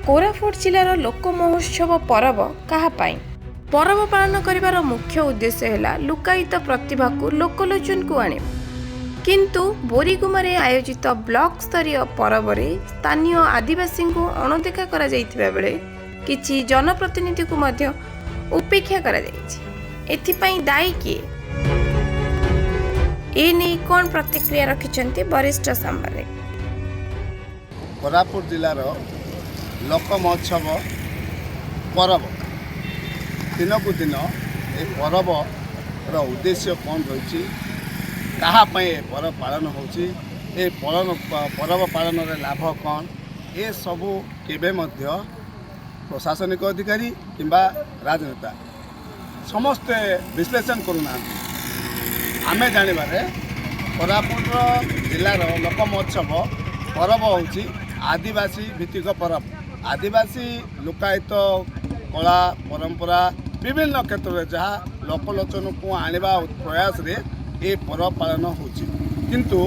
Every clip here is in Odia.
କୋରାପୁଟ ଜିଲ୍ଲାର ଲୋକ ମହୋତ୍ସବ ପରବ କାହା ପାଇଁ? ପରବ ପାଳନ କରିବାର ମୁଖ୍ୟ ଉଦ୍ଦେଶ୍ୟ ହେଲା ଲୁକାୟିତ ପ୍ରତିଭାକୁ ଲୋକଲୋଚନକୁ ଆଣିବା। କିନ୍ତୁ ବୋରିଗୁମାରେ ଆୟୋଜିତ ବ୍ଲକ ସ୍ତରୀୟ ପରବରେ ସ୍ଥାନୀୟ ଆଦିବାସୀଙ୍କୁ ଅଣଦେଖା କରାଯାଇଥିବା ବେଳେ କିଛି ଜନପ୍ରତିନିଧିଙ୍କୁ ମଧ୍ୟ ଉପେକ୍ଷା କରାଯାଇଛି। ଏଥିପାଇଁ ଦାୟୀ କିଏ? ଏ ନେଇ କ'ଣ ପ୍ରତିକ୍ରିୟା ରଖିଛନ୍ତି ବରିଷ୍ଠ ସାମ୍ବାଦିକ? କୋରାପୁଟ ଜିଲ୍ଲାର ଲୋକ ମହୋତ୍ସବ ପରବ ଦିନକୁ ଦିନ ଏ ପରବର ଉଦ୍ଦେଶ୍ୟ କ'ଣ ରହିଛି, କାହା ପାଇଁ ଏ ପରବ ପାଳନ ହେଉଛି, ଏ ପରବ ପାଳନରେ ଲାଭ କ'ଣ, ଏସବୁ କେବେ ମଧ୍ୟ ପ୍ରଶାସନିକ ଅଧିକାରୀ କିମ୍ବା ରାଜନେତା ସମସ୍ତେ ବିଶ୍ଳେଷଣ କରୁନାହାନ୍ତି। ଆମେ ଜାଣିବାରେ କୋରାପୁଟର ଜିଲ୍ଲାର ଲୋକ ମହୋତ୍ସବ ପରବ ହେଉଛି ଆଦିବାସୀ ଭିତ୍ତିକ ପରବ। ଆଦିବାସୀ ଲୁକାୟିତ କଳା ପରମ୍ପରା ବିଭିନ୍ନ କ୍ଷେତ୍ରରେ ଯାହା ଲୋକଲୋଚନକୁ ଆଣିବା ପ୍ରୟାସରେ ଏ ପରବ ପାଳନ ହେଉଛି। କିନ୍ତୁ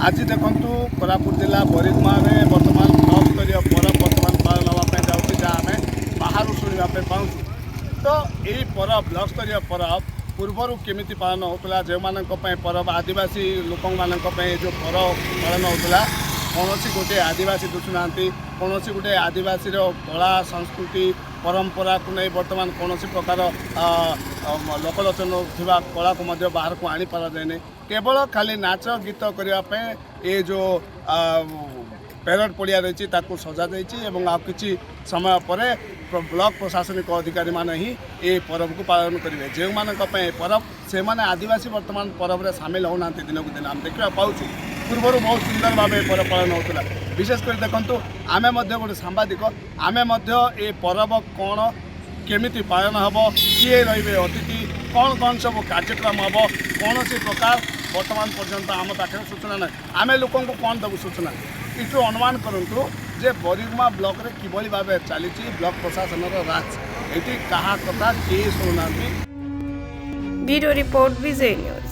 ଆଜି ଦେଖନ୍ତୁ, କୋରାପୁଟ ଜିଲ୍ଲା ବୋରିଗୁମାରେ ବର୍ତ୍ତମାନ ବ୍ଲକ ସ୍ତରୀୟ ପରବ ବର୍ତ୍ତମାନ ପାଳନ ହେବା ପାଇଁ ଯାଉଛି, ଯାହା ଆମେ ବାହାରୁ ଶୁଣିବା ପାଇଁ ପାଉଛୁ। ତ ଏଇ ପରବ, ବ୍ଲକ ସ୍ତରୀୟ ପରବ ପୂର୍ବରୁ କେମିତି ପାଳନ ହେଉଥିଲା? ଯେଉଁମାନଙ୍କ ପାଇଁ ପରବ, ଆଦିବାସୀ ଲୋକମାନଙ୍କ ପାଇଁ ଯେଉଁ ପରବ ପାଳନ ହେଉଥିଲା, କୌଣସି ଗୋଟିଏ ଆଦିବାସୀ ଦିଶୁନାହାନ୍ତି। କୌଣସି ଗୋଟିଏ ଆଦିବାସୀର କଳା, ସଂସ୍କୃତି, ପରମ୍ପରାକୁ ନେଇ ବର୍ତ୍ତମାନ କୌଣସି ପ୍ରକାର ଲୋକଲୋଚନ ଥିବା କଳାକୁ ମଧ୍ୟ ବାହାରକୁ ଆଣିପାରାଯାଇନି। କେବଳ ଖାଲି ନାଚ ଗୀତ କରିବା ପାଇଁ ଏ ଯେଉଁ ପ୍ୟାରେଡ଼ ପଡ଼ିଆ ରହିଛି, ତାକୁ ସଜାଯାଇଛି ଏବଂ ଆଉ କିଛି ସମୟ ପରେ ବ୍ଲକ ପ୍ରଶାସନିକ ଅଧିକାରୀମାନେ ହିଁ ଏ ପରବକୁ ପାଳନ କରିବେ। ଯେଉଁମାନଙ୍କ ପାଇଁ ଏ ପରବ, ସେମାନେ ଆଦିବାସୀ ବର୍ତ୍ତମାନ ପରବରେ ସାମିଲ ହେଉନାହାନ୍ତି। ଦିନକୁ ଦିନ ଆମେ ଦେଖିବାକୁ ପାଉଛୁ, ପୂର୍ବରୁ ବହୁତ ସୁନ୍ଦର ଭାବେ ଏ ପରବ ପାଳନ ହେଉଥିଲା। ବିଶେଷ କରି ଦେଖନ୍ତୁ, ଆମେ ମଧ୍ୟ ଗୋଟେ ସାମ୍ବାଦିକ, ଆମେ ମଧ୍ୟ ଏ ପରବ କ'ଣ, କେମିତି ପାଳନ ହେବ, କିଏ ରହିବେ ଅତିଥି, କ'ଣ କ'ଣ ସବୁ କାର୍ଯ୍ୟକ୍ରମ ହେବ, କୌଣସି ପ୍ରକାର ବର୍ତ୍ତମାନ ପର୍ଯ୍ୟନ୍ତ ଆମ ପାଖରେ ସୂଚନା ନାହିଁ। ଆମେ ଲୋକଙ୍କୁ କ'ଣ ଦେବୁ ସୂଚନା? ଏଠୁ ଅନୁମାନ କରନ୍ତୁ ଯେ ବୋରିଗୁମା ବ୍ଲକରେ କିଭଳି ଭାବେ ଚାଲିଛି ବ୍ଲକ ପ୍ରଶାସନର ରାଜ। ଏଠି କାହା କଥା କେହି ଶୁଣୁନାହାନ୍ତି। ବ୍ୟୁରୋ ରିପୋର୍ଟ, ବିଜୟ ନ୍ୟୁଜ୍।